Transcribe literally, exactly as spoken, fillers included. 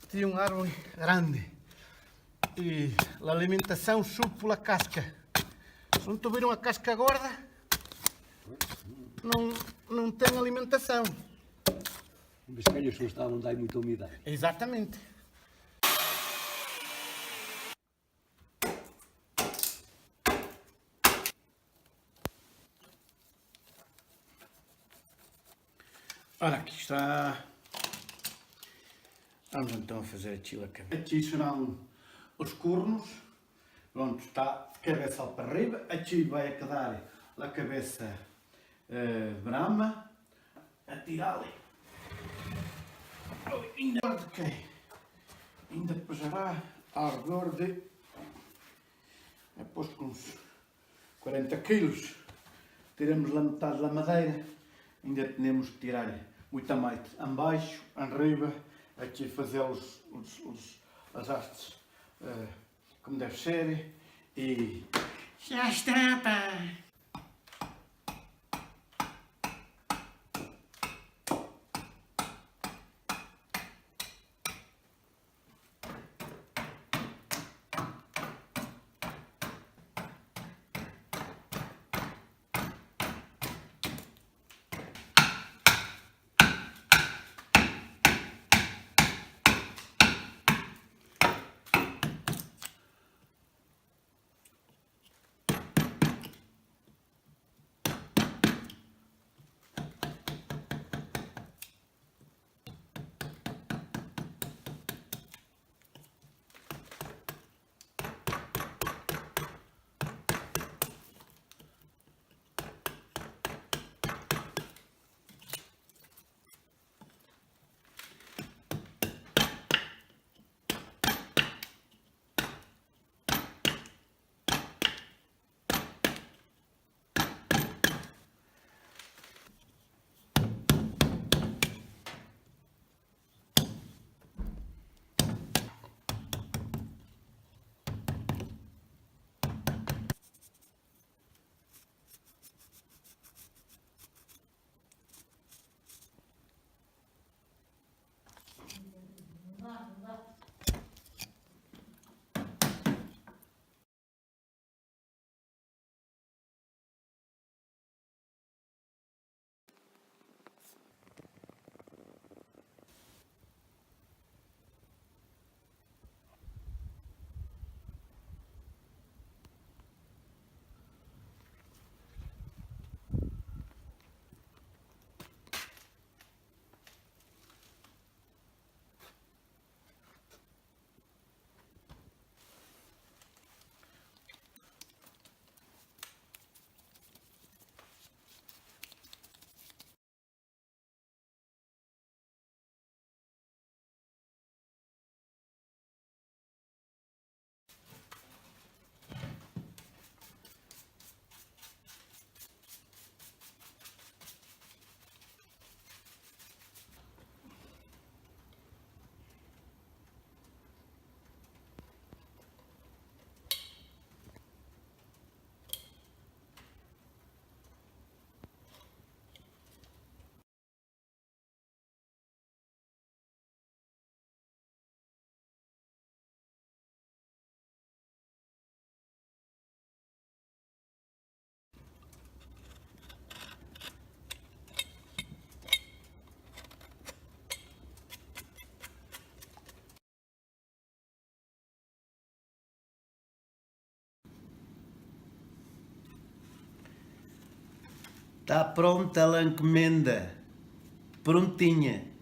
Tem um árvore grande. E a alimentação só pela casca. Se não tiver uma casca gorda, não, não tem alimentação. Mas calhar só está onde há muita umidade. Exatamente. Ora, aqui está. Vamos então fazer aqui a cabeça. Aqui serão os cornos. Pronto, está de cabeça para arriba. Aqui vai quedar a cabeça, eh, de brama. A tirá-la. Ainda de quê? Ainda pesará ao redor de, aposto que uns quarenta quilos. Tiramos a metade da madeira, ainda temos que tirar muito mais. Abaixo, arriba, aqui fazer os, os, os, as hastes, eh, como deve ser. E já está, pá! Tá pronta a encomenda. Prontinha.